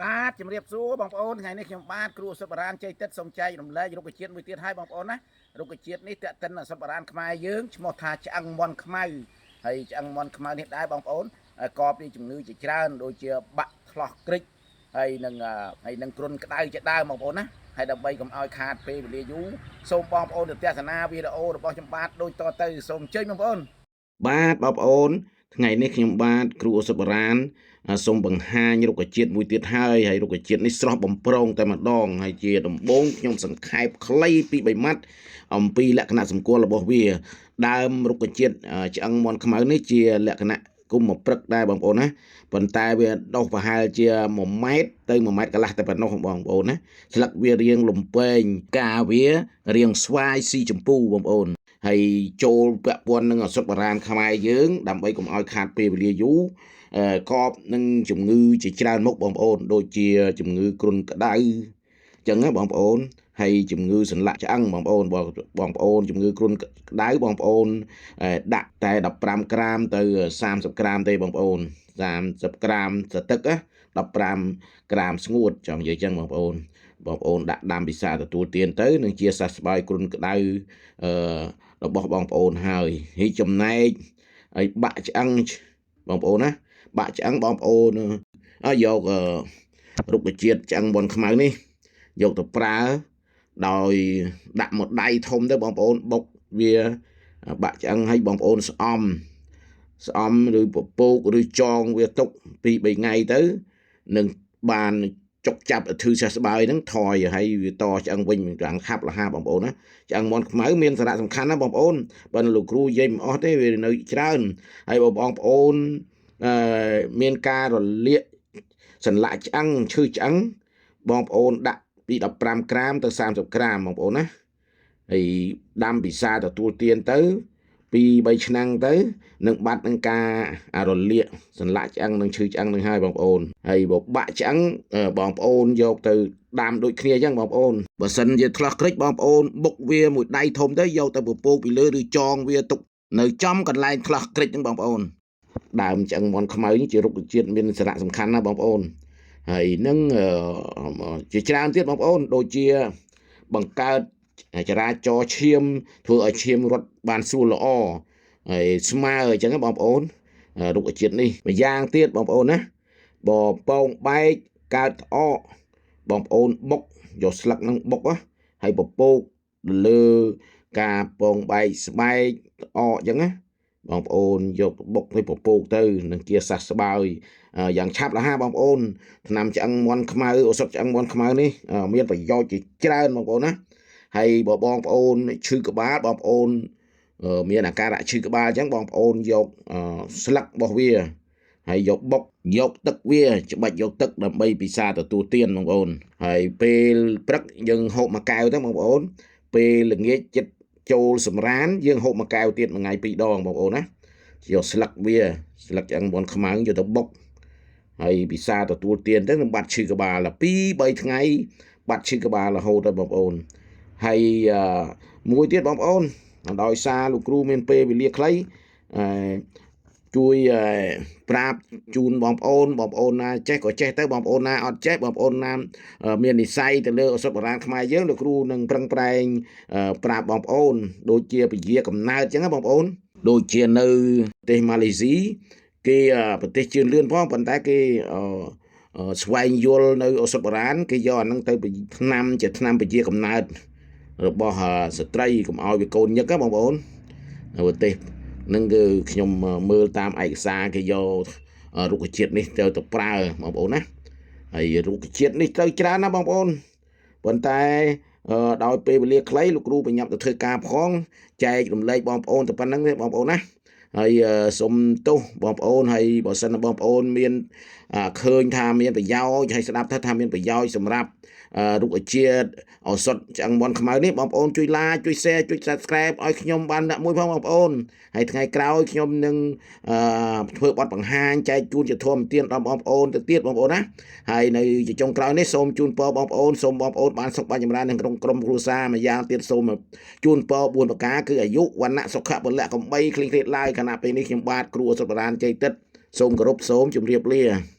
បាទជំរាបសួរបងប្អូនថ្ងៃនេះខ្ញុំបាទគ្រូឱសថបុរាណជ័យតិតសូមចែករំលែករុក្ខជាតិមួយទៀតឲ្យបងប្អូនណារុក្ខជាតិនេះតេតិនឱសថបុរាណខ្មែរយើងឈ្មោះថាឆ្អឹងមាន់ខ្មៅហើយឆ្អឹងមាន់ខ្មៅនេះដែរបងប្អូនកពីជំងឺជាច្រើនដូចជាបាក់ថ្លោះក្រិចហើយនឹងហើយនឹងគ្រុនក្តៅជាដើមបងប្អូនណាហើយដើម្បីកុំឲ្យខាតពេលវេលាយូរសូមបងប្អូនទៅទស្សនាវីដេអូរបស់ខ្ញុំបាទដូចតទៅសូមអញ្ជើញបងប្អូន បាទបងប្អូនថ្ងៃនេះខ្ញុំបាទគ្រូឱសថបុរាណសូមបង្ហាញរុក្ខជាតិមួយទៀតហើយហើយរុក្ខជាតិនេះស្រស់បំព្រងតែម្ដងហើយជាដំបូងខ្ញុំសង្ខេបខ្លីពី3ម៉ាត់អំពីលក្ខណៈសម្គាល់របស់វាដើមរុក្ខជាតិឆ្អឹងមាន់ខ្មៅនេះជាលក្ខណៈគុំព្រឹកដែរបងប្អូនណាប៉ុន្តែវាដុះប្រហែលជា1ម៉ែត្រទៅ1ម៉ែត្រកន្លះតែប៉ុណ្ណោះបងប្អូនណាស្លឹកវារាងលំពែងកាវារាងស្វាយស៊ីចម្ពូបងប្អូន ហើយចូលពាក់ព័ន្ធនឹងឱសថបុរាណខ្មែរយើងដើម្បីកុំឲ្យខាតពេលវេលាយូរកបនឹងជំងឺជាច្រើនមុខបងប្អូនដូចជាជំងឺគ្រុនក្តៅអញ្ចឹងណាបងប្អូនហើយជំងឺសន្លាក់ឆ្អឹងបងប្អូនបងប្អូនជំងឺគ្រុនក្តៅបងប្អូនដាក់តែ15ក្រាមទៅ30ក្រាមទេបងប្អូន30ក្រាមសទឹកណា15ក្រាមស្ងួតចង់និយាយអញ្ចឹងបងប្អូនបងប្អូនដាក់ដាំពិសាទទួលទានទៅនឹងជាសះស្បើយគ្រុនក្តៅអឺ របស់បងប្អូនហើយហើយចំណែកហើយបាក់ឆ្អឹងបងប្អូនណាបាក់ឆ្អឹងបងប្អូនយករុក្ខជាតិឆ្អឹងបនខ្មៅនេះយកទៅប្រើដោយដាក់មួយដៃធំទៅបងប្អូនបុកវាបាក់ឆ្អឹងឲ្យបងប្អូនស្អំស្អំឬពពកឬចងវាទុក2 3ថ្ងៃទៅនឹងបានចុកចាប់ធឺសះស្បើយហ្នឹងថយហើយវាតឆ្អឹងវិញរាំងខាប់លហាបងប្អូនណាឆ្អឹងមាន់ខ្មៅមានសារៈសំខាន់ណាបងប្អូនបើលោកគ្រូនិយាយមិនអស់ទេវានៅច្រើនហើយបងប្អូនអឺមានការរលាកសន្លាក់ឆ្អឹងឈឺឆ្អឹងបងប្អូនដាក់ពី15ក្រាមទៅ30ក្រាមបងប្អូនណាហើយដាំពិសាទទួលទានទៅ2 3ឆ្នាំទៅនឹងបាត់នឹងការរលាកសន្លាក់ឆ្អឹងនិងឈឺឆ្អឹងនឹងហើយបងប្អូនហើយបើបាក់ឆ្អឹងបងប្អូនយកទៅដាំដូចគ្នាអញ្ចឹងបងប្អូនបើសិនជាថ្លោះក្រិចបងប្អូនបុកវាមួយដៃធំទៅយកទៅពពកពីលើឬចងវាទុកនៅចំកន្លែងថ្លោះក្រិចហ្នឹងបងប្អូនដើមឆ្អឹងមាន់ខ្មៅនេះជារុក្ខជាតិមានសារៈសំខាន់ណាស់បងប្អូនហើយនឹងជាច្រើនទៀតបងប្អូនដូចជាបង្កើតចរាចរណ៍ឈាមធ្វើឲ្យឈាមរត់បានស្រួលល្អហើយស្មើអញ្ចឹងបងប្អូនរុក្ខជាតិនេះម្យ៉ាងទៀតបងប្អូនណាបពងបែកកើតត្អកបងប្អូនបុកយកស្លឹកនឹងបុកហើយពពកលើការពងបែកស្បែកត្អកអញ្ចឹងណាបងប្អូនយកបុកទៅពពកទៅនឹងជាសះស្បើយយ៉ាងឆាប់រហ័សបងប្អូនថ្នាំឆ្អឹងមាន់ខ្មៅឱសថឆ្អឹងមាន់ខ្មៅនេះមានប្រយោជន៍ជាច្រើនបងប្អូនណាហើយបើបងប្អូនឈឺក្បាលបងប្អូនមានអាការៈឈឺក្បាលអញ្ចឹងបងប្អូនយកស្លឹករបស់វាហើយយកបុកយកទឹកវាច្បាច់យកទឹកដើម្បីពិសាទទួលទានបងប្អូនហើយពេលព្រឹកយើងហូបមួយកែវទៅបងប្អូនពេលល្ងាចចិត្តចូលសម្រានយើងហូបមួយកែវទៀតមួយថ្ងៃពីរដងបងប្អូនណាយកស្លឹកវាស្លឹកឆ្អឹងមាន់ខ្មៅយកទៅបុកហើយពិសាទទួលទានទៅនឹងបាត់ឈឺក្បាល2 3ថ្ងៃបាត់ឈឺក្បាលរហូតដល់បងប្អូនហើយមួយទៀតបងប្អូនដោយសារលោកគ្រូមានពេលវេលាខ្លីអឺជួយប្រាប់ជូនបងប្អូនបងប្អូនណាចេះក៏ចេះទៅបងប្អូនណាអត់ចេះបងប្អូនណាមាននិស័យទៅលើឱសថបុរាណខ្មែរយើងលោកគ្រូនឹងប្រឹងប្រែងប្រាប់បងប្អូនដូចជាពជាកំណើតអញ្ចឹងណាបងប្អូនដូចជានៅប្រទេសម៉ាឡេស៊ីគេប្រទេសជឿនលឿនផងប៉ុន្តែគេស្វែងយល់នៅឱសថបុរាណគេយកអាហ្នឹងទៅថ្នាំជាថ្នាំពជាកំណើតរបស់ស្ត្រីកុំឲ្យវាកូនញឹកណាបងប្អូននៅប្រទេសនឹងគឺខ្ញុំមើលតាមឯកសារគេយករុក្ខជាតិនេះទៅប្រើបងប្អូនណាហើយរុក្ខជាតិនេះត្រូវច្រើនណាបងប្អូនប៉ុន្តែដោយពេលវេលាខ្លីលោកគ្រូបញ្ញាប់ទៅធ្វើការផងចែករំលែកបងប្អូនទៅប៉ុណ្្នឹងទេបងប្អូនណាហើយសូមទោសបងប្អូនហើយបើសិនបងប្អូនមានឃើញថាមានប្រយោជន៍ហើយស្ដាប់ថាមានប្រយោជន៍សម្រាប់រុក្ខជាតិឱសថឆ្អឹងមាន់ខ្មៅនេះបងប្អូនជួយ like ជួយ share ជួយ subscribe ឲ្យខ្ញុំបានដាក់មួយផងបងប្អូនហើយថ្ងៃក្រោយខ្ញុំនឹងធ្វើបទបង្ហាញចែកជូនជាធម្មទានដល់បងប្អូនទៅទៀតបងប្អូនណាហើយនៅជាចុងក្រោយនេះសូមជូនពរបងប្អូនសូមបងប្អូនបានសុខបានចម្រើននៅក្នុងក្រុមគ្រួសារម្យ៉ាងទៀតសូមជូនពរ4ប្រការគឺអាយុវណ្ណៈសុខៈពលៈកំបីគ្លៀងគ្លាតឡើយខណៈពេលនេះខ្ញុំបាទគ្រូឱសថបុរាណជ័យតិតសូមគោរពសូមជម្រាបលា។